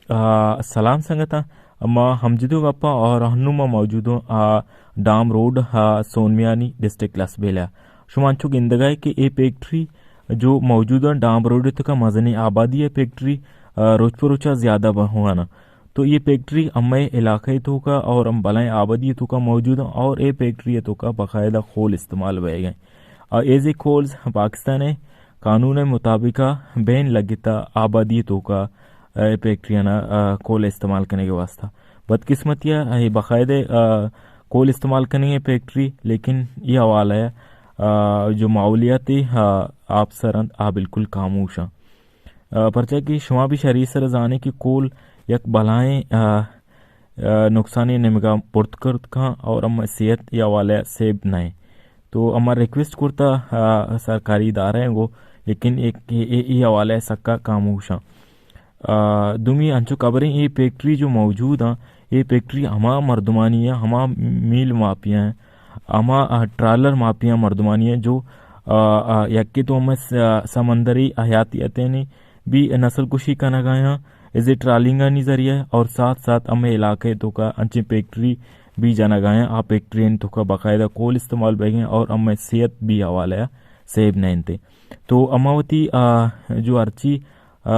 آ، سلام سنگتاں، ما ہمجدو گپاں اور ہنو ما موجود ہوں، آ، ڈام روڈ، آ، سونمیانی ڈسٹرکٹ لسبیلہ۔ شما انچو گندگائے کہ اے فیکٹری جو موجود ہیں ڈام روڈ تکا مزنی آبادی ہے فیکٹری، آ، روچ پر روچا زیادہ بہوانا۔ تو یہ فیکٹری ہمے علاقے توکا اور ہم بلائیں آبادی توکا موجود ہیں اور اے فیکٹری توکا باقاعدہ کول استعمال ہوئے گئے۔ آ، ایزی کولز پاکستان ہے قانون مطابقہ بین لگتا آبادی توکا، اے، فیکٹریانا، آ، کول استعمال کرنے کے واسطہ۔ بدقسمتی ہے، اے باقاعدہ، آ، کول استعمال کرنے کے فیکٹری، لیکن یہ حوالہ ہے، آ، جو ماحولیاتی، آ، آپ سرند، آ، بالکل خاموش ہیں۔ آ، پرچہ کہ شما بھی شری سر زانے کہ کول یک بلائیں، آ، آ، نقصانی نمگا برت کرت کھاں اور ہم صحت یا حوالہ سیب نہ۔ تو ہما ریکویسٹ کرتا، آ، سرکاری ادارہ ہیں گو، لیکن ایک، اے، اے، اے حوالہ سکا خاموش ہیں۔ آ، دومی انچو خبریں اے فیکٹری جو موجود ہیں، اے فیکٹری ہما مردمانی ہے، ہما میل مافیا ہیں، ہما، آ، ٹرالر مافیا مردمانی ہے جو، آ، آ، یکے تو ہمیں س-، سمندری حیاتیت نے بھی نسل کشی کنگا ہیں، از ٹرالنگانی ذریعہ اور ساتھ ساتھ ہمیں علاقے توکا انچیں فیکٹری بھی جنگا ہیں، آ فیکٹری توکا باقاعدہ کول استعمال بیگیں اور ہمیں صحت بھی حوالہ سیب نہ انتے۔ تو ہما وتی، آ، جو ہرچی، آ،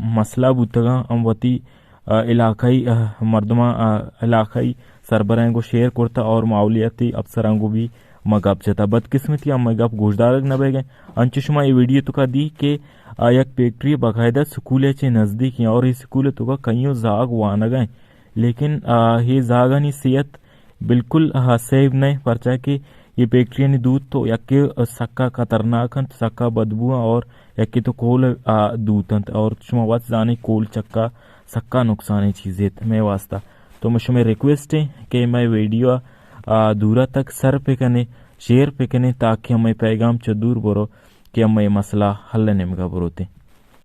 مسئلہ بوتگاں، ہم وتی، آ، علاقائی، آ، مردماں، آ، علاقائی سربراہیں گو شیئر کرتا اور ماحولیاتی افسراں گو بھی ما گپ جتا۔ بدقسمتی ہم ما گپ گوشدارگ نہ بیگیں۔ انچو شما اے ویڈیو توکا دی کہ، آ، یک فیکٹری باقاعدہ سکول چے نزدیک ہیں اور اے سکول توکا کئیوں زاگ وانگا ہیں۔ لیکن، آ، اے زاگانی صحت بالکل، آ، سیب نہ، پرچا کہ اے فیکٹریانی دوت تو یکے سکا خطرناک انت، سکا بدبو انت اور یکے تو کول، آ، دوت انت اور شما وت زانے کول چکا سکا نقصانی چیزے انت مئے واسطہ۔ تو مئے شمئے ریکویسٹ ہیں کہ مئے ویڈیو، آ، دورا تک سر پہ کنے، شیئر پہ کنے تاکہ ہمیں پیغام چہ دور برو کہ ہمیں مسئلہ حل نمگا بروتے۔